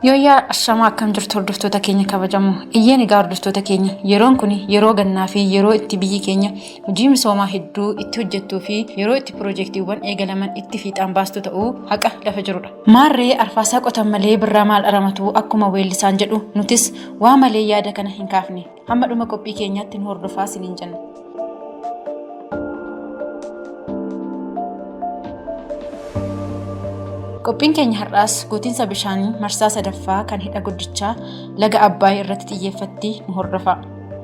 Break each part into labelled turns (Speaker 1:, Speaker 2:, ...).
Speaker 1: Yooyyaa ashamaa akkam jirtu hordoftoota keenya kabajamoo. Iyyeen egaa hordoftoota keenya yeroon kun yeroo gannaa fi yeroo itti biyyi keenya hojii misoomaa hedduu itti hojjettuu fi yeroo itti piroojeektiiwwan eegalaman itti fiixaan baastu ta'uu haqa lafa jirudha. Maarree arfaasaa qotan malee birraa maal aramatu akkuma weellisaan jedhu nutis waa malee yaada kana hin kaafne. Hamma dhuma qophii keenyaatti nu hordofaa isiniin jenna. Qophiin keenya har'aas guutiinsa bishaanii marsaa sadaffaa kan hidha guddichaa laga Abbaay irratti xiyyeeffatti nu hordofa.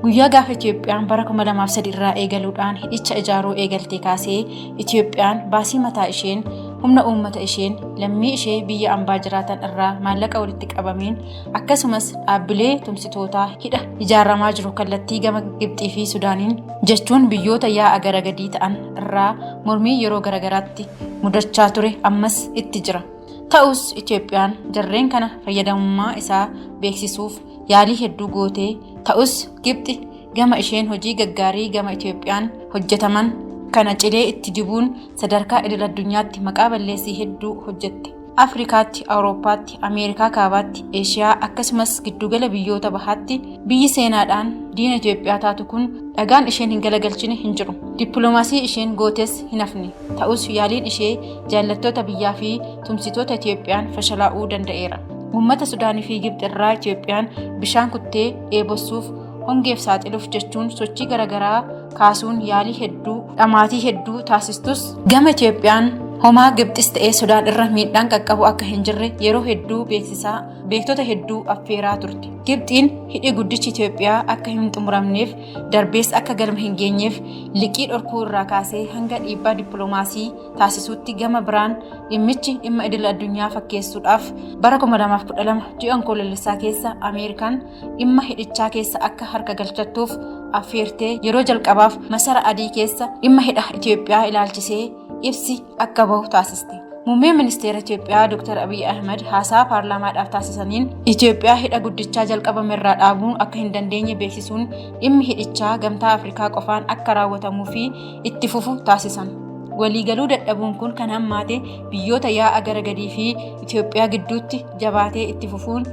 Speaker 1: Guyyaa gaafa Itoophiyaan bara 2003 irraa eegaluudhaan hidhicha ijaaruu eegaltee kaasee Itoophiyaan baasii mataa isheen humna uummata isheen lammii ishee biyya ambaa jiraatan irraa maallaqa walitti qabameen akkasumas dhaabbilee tumsitootaa hidha ijaaramaa jiru kallattii gama Gibxii fi Sudaaniin jechuun biyyoota yaa'a gara gadii ta'an irraa mormii yeroo garagaraatti mudachaa ture ammas itti jira. Ta'us Itoophiyaan jarreen kana fayyadamummaa isaa beeksisuuf yaalii hedduu gootee ta'us Gibxi gama isheen hojii gaggaarii gama Itoophiyaan hojjetaman kana cilee itti dibuun sadarkaa idil addunyaatti maqaa balleessii hedduu hojjette. Afrikaatti, Awurooppaatti, Ameerikaa Kaabaatti, Eeshiyaa akkasumas giddugala biyyoota bahaatti biyyi seenaadhaan diina Itoophiyaa taatu kun dhagaan isheen hin galagalchine hin jiru. Dippiloomaasii isheen gootes hin hafne. Ta'us yaaliin ishee jaallattoota biyyaa fi tumsitoota Itoophiyaan fashalaa'uu danda'eera. Uummata Sudaanii fi Gibxi irraa Itoophiyaan bishaan kuttee dheebossuuf hongeef saaxiluuf jechuun sochii garaagaraa kaasuun yaalii hedduu dhamaatii hedduu taasistus gama Itoophiyaan homaa Gibxis ta'ee Sudaan irra miidhaan qaqqabu akka hin jirre yeroo hedduu beeksisaa beektota hedduu affeeraa turte. Gibxiin hidhi guddichi Itoophiyaa akka hin xumuramneef darbees akka galma hin geenyeef liqii dhorkuu irraa kaasee hanga dhiibbaa dippiloomaasii taasisuutti gama biraan dhimmichi dhimma idil addunyaa fakkeessuudhaaf bara 2012 ji'a onkoloolessaa keessa Ameerikaan dhimma hidhichaa keessa akka harka galchattuuf affeertee yeroo jalqabaaf masara adii keessa dhimma hidha Itoophiyaa ilaalchisee ibsi akka bahu taasiste. Muummeen ministeera Itoophiyaa Dr. Abiy Ahmed haasaa paarlaamaadhaaf taasisaniin Itoophiyaa hidha guddichaa jalqabame irraa dhaabuun akka hin dandeenye beeksisuun dhimmi hidhichaa gamtaa Afrikaa qofaan akka raawwatamuu fi itti fufu taasisan. Waliigaluu dadhabuun kun kan hammaate biyyoota yaa'a gara gadii fi Itoophiyaa gidduutti jabaatee itti fufuun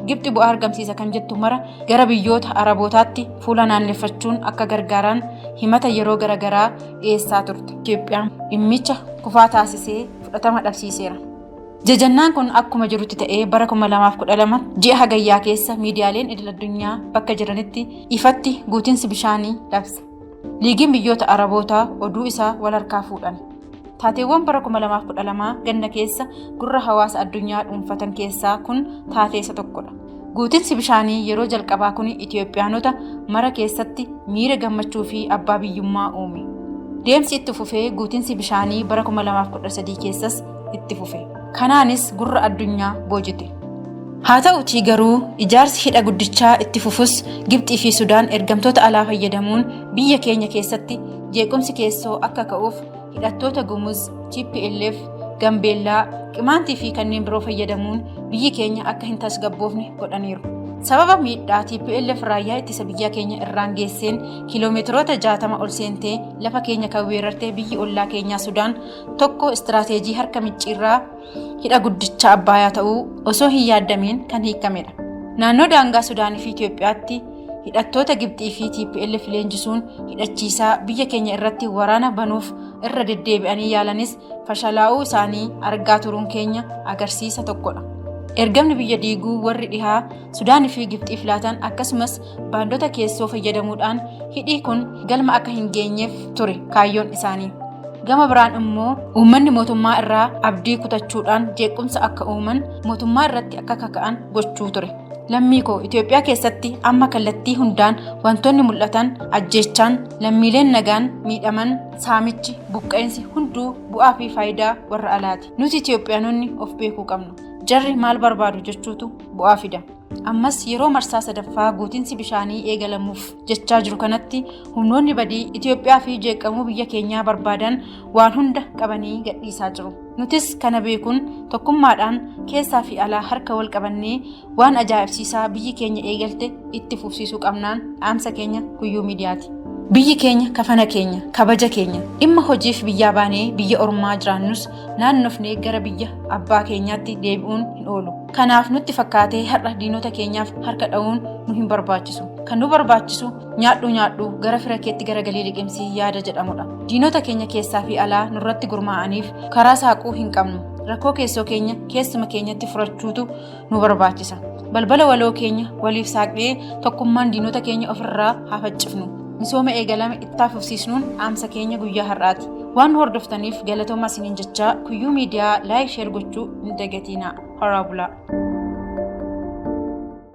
Speaker 1: Gibxi bu'aa argamsiisa kan jettu mara gara biyyoota Arabootaatti fuula naanneffachuun akka gargaaran himata yeroo garagaraa dhiyeessaa turte. Itoophiyaan dhimmicha kufaa taasisee fudhatama dhabsiiseera. Jajannaan kun akkuma jirutti ta'ee bara 2012 ji'a hagayyaa keessa miidiyaaleen idil addunyaa bakka jiranitti ifatti guutinsi bishaanii labse. Liigiin biyyoota Arabootaa oduu isaa wal harkaa fuudhan. Taateewwan bara 2012 ganna keessa gurra hawaasa addunyaa dhuunfatan keessaa kun taatee isa tokkodha. Guutinsi bishaanii yeroo jalqabaa kun Itoophiyaanota mara keessatti miira gammachuu fi abbaa biyyummaa uume. Deemsi itti fufee guutinsi bishaanii bara 2013 keessas itti fufe. Kanaanis gurra addunyaa boojite. Haa ta'utii garuu ijaarsi hidha guddichaa itti fufus Gibxii fi Sudaan ergamtoota alaa fayyadamuun biyya keenya keessatti jeequmsi keessoo akka ka'uuf hidhattoota Gumuz, TPLF, Gambeellaa, Qimaantii fi kanneen biroo fayyadamuun biyyi keenya akka hin tasgabboofne godhaniiru. Sababa miidhaa TPLF raayyaa ittisa biyya keenya irraan geesseen kiiloomeetiroota 60 ol seentee lafa keenya kan weerarte biyyi ollaa keenyaa Sudaan tokko istiraateejii harka micciirraa hidha guddicha Abbaayaa ta'uu osoo hin yaaddamiin kan hiikamedha. Naannoo daangaa Sudaanii fi Itoophiyaatti hidhattoota Gibxii fi TPLF leenjisuun hidhachiisaa biyya keenya irratti waraana banuuf irra deddeebi'anii yaalanis fashalaa'uu isaanii argaa turuun keenya agarsiisa tokkodha. Ergamni biyya diiguu warri dhihaa Sudaanii fi Gibxiif laatan akkasumas baandota keessoo fayyadamuudhaan hidhii kun galma akka hin geenyeef ture kaayyoon isaanii. Gama biraan immoo uummanni mootummaa irraa abdii kutachuudhaan jeequmsa akka uuman mootummaa irratti akka kaka'an gochuu ture. Lammii koo Itoophiyaa keessatti amma kallattii hundaan wantoonni mul'atan ajjeechaan lammiileen nagaan miidhaman saamichi buqqa'insi hunduu bu'aa fi faayidaa warra alaati. Nuti Itoophiyaanonni of beekuu qabna. Jarri maal barbaadu jechuutu bu'aa fida. Ammas yeroo marsaa sadaffaa guutinsi bishaanii eegalamuuf jechaa jiru kanatti humnoonni badii Itoophiyaa fi jeeqamuu biyya keenyaa barbaadan waan hunda qabanii gadhiisaa jiru. Nutis kana beekuun tokkummaadhaan keessaa fi alaa harka wal qabannee waan ajaa'ibsiisaa biyyi keenya eegalte itti fufsiisuu qabnaan dhaamsa keenya guyyuu miidiyaati. Biyyi keenya kafana keenya, kabaja keenya. Dhimma hojiif biyyaa baanee biyya ormaa jiraannus naannofnee gara biyya abbaa keenyaatti deebi'uun hin oolu. Kanaaf nutti fakkaatee har'a diinota keenyaaf harka dha'uun nu hin barbaachisu. Kan nu barbaachisu nyaadhu nyaadhu gara fira keetti garagalii liqimsii yaada jedhamudha. Diinota keenya keessaa fi alaa nurratti gurmaa'aniif karaa saaquu hin qabnu. Rakkoo keessoo keenya keessuma keenyatti furachuutu nu barbaachisa. Balbala waloo keenya waliif saaqnee tokkummaan diinota keenya ofirraa haa faccifnu. Misooma eegalame itti fufsiisnuun dhaamsa keenya guyyaa har'aati. Waan nu hordoftaniif galatoomaa isiniin jechaa, Kuyyuu Miidiyaa like, share gochuu hin dagatinaa. Horaa bulaa.